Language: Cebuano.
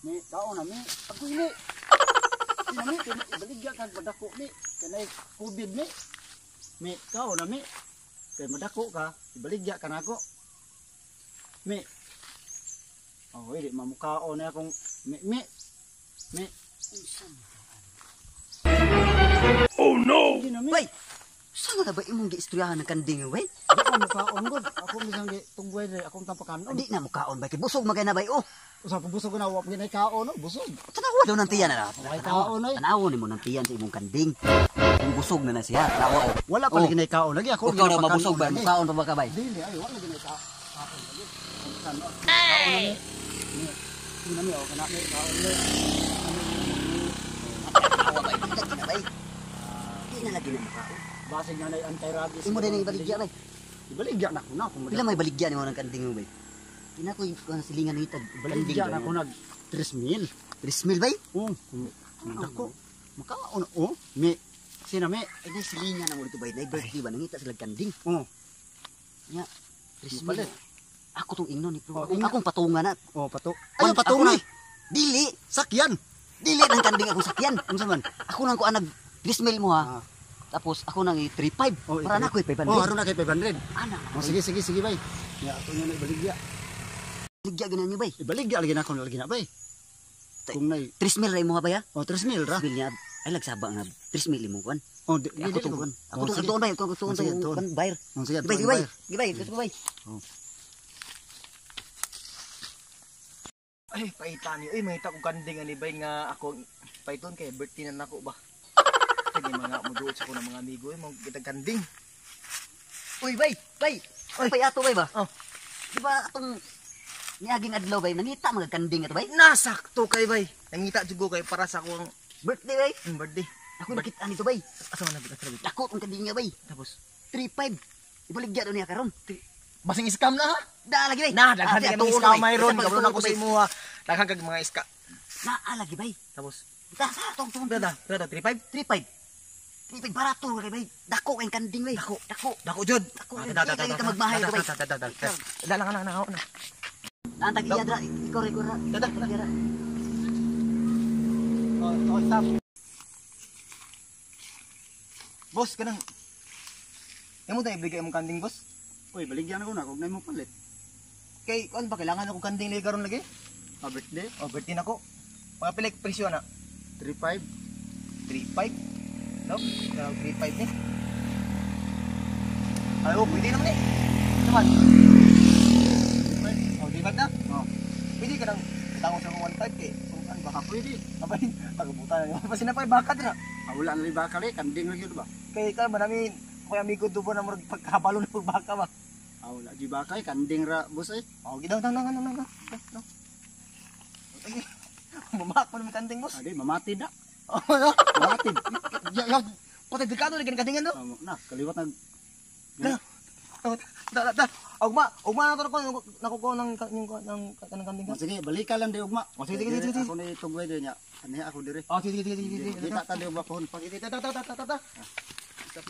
Mi, kaon na mi. Ako ini. Sina mi, ibaligya kag madako mi. Kanay COVID mi. Mi, kaon na mi. Kay madako ka, ibaligya ka nako. Mi. Oh, di mamukaon na akong mi mi. Mi. Oh no! Hindi na mi. Bay! Saan na ba imong giistoryahan ng kanding, bay? Di ka mukaon gud. Ako misang gi tungway diri akong tampakanon. Di na mukaon bay kay busog magay na bay oh. Usa pa busog na wa pa ginay kaon, no? Busog. Tanawa daw ng tiyan na. Ay, kaon, ay. Tanawa nimo ng tiyan sa imong kanding. Kung busog na na siya, tanawa oh. Wala pa Oh. ginay kaon lagi ako. Ikaw daw mabusog ba? Mukaon pa ba ka bay? Dili ay wala ginay kaon. Kaon lagi. Kaon. Kaon na mi. Mi. Sina mi oh kana mi kaon mi. Tanawa bay, di lagi na bay. Di na lagi na mukaon. Basig na nay anti-rabies. Imo din ang ibaligya bay. Ibaligya na ko na kung Pila may baligya nimo ng kanding mo bay? Kina ko yung silingan nitag kanding. Ibaligya na ko nag 3,000. 3,000 bay? Oh, kung dako. Makaon oh. Mi. Sina mi. Ay, nay silingan na mo dito bay. Nay birthday ba nangita sila kanding. Oh. Nya, 3,000. Mapalit. Ako tong ingnon ni Oh, bro. ingnon. Akong patunga na. Oh, pato. Ay, Ay, pato ako ni. na. Dili, Sakyan. dili ng kanding akong sakyan. Unsa man? Ako nang kuan nag 3,000 mo ha. Ah. Tapos ako nang i-35. Oh, Para na ako i-500. Oh, aron na kay 500. Ana. Oh, sige sige sige bay. Ya, ato niya na ibaligya. Baligya ganan niyo bay. Ibaligya lagi na ako lagi na bay. Kung nay 3,000 ra imo ha bay ha? oh 3,000 ra. 3,000 niya. Ay lagsaba nga 3,000 imo kuan. Oh, di, Ako tong kuan. Ako Oh, tong sige. atuon bay, ako tong Oh, sige, atuon. kuan bayar. Oh, sige, Gibay, atuon, gibay. bayar. Gibay, gusto ko bay. Ay, paita ni. Uy, mahita ko kanding ani bay nga ako paiton kay birthday na nako ba. Kaya mga muduot sa ko ng mga amigo eh, mga kitang kanding. Uy, bay, bay. Oy. Bay ato bay ba? Oh. Di ba atong niaging adlaw bay nangita mga kanding ato bay? Nasakto kay bay. Nangita jud ko kay para sa akong Birthday bay. birthday. Ako nakita nito bay. Asa man nabit asa nabit. Dako tong kanding nga bay. Tapos 35. Ibaligya daw niya karon. basing scam na ha. Da lagi bay. Na daghan Ah, kay mga atuon na, scam bay. mayroon Isa pa, kabalo na ko atuon, sa bay. imo ha. Daghan kag mga iska. Naa lagi bay. Tapos Ta sa tong tong da da da 35. 35. 35 barato kay bay. Dako kay kanding bay. Dako. Dako. Dako jud. Dako, Ah, di da da da lagi da. ka magmahal Da ka, bay. da da da. Da da lang lang na na. Naantag iya dra. Ikaw ra ikaw ra. Da da. Iya ra. Oh, oh, stop. Boss, kanang Imo tayo ibigay imong kanding, boss? Uy, baligyan ako na kung nay mo palit. Kay kuan ba kailangan ako kanding lagi karon lagi? Ah, birthday Oh, birthday na ko. Mga pila presyo na? 35. 3.5. No? Kanang 3.5 ni. Ay, oh, pwede naman eh. Naman. 35. Oh, 3.5 na. Oh, Pwede ka nang tango sa 1.5 kay kung ano ba? ah, pwede. Abay, pagbutan na nimo. Basta na pa baka dira. Ah, wala na rin bakal eh, kanding lagi ba? Kay ka marami ko amigo dubo na murag pagkabalo na baka ba. Ah, wala di bakay, kanding ra boss eh. Oh, gidaw nang nang nang nang. No. Ay, mamak pa naman kanding boss. Ah, di mamati da. Oh, no. Mamati. Ya, ya. Kote delikado lagi kandingan no. Ah, na, kaliwat nag Da. Da da da. Ugma, ugma na to ko nakukuha ng yung ng kanang kanding. Oh, sige, balikan lang di ugma. Oh, sige, sige, sige, sige. Ako ni tugway di niya. Ani ako dire. Oh, sige sige sige sige. Kita ta di ugma pohon. Pag da da da da da da. Stop.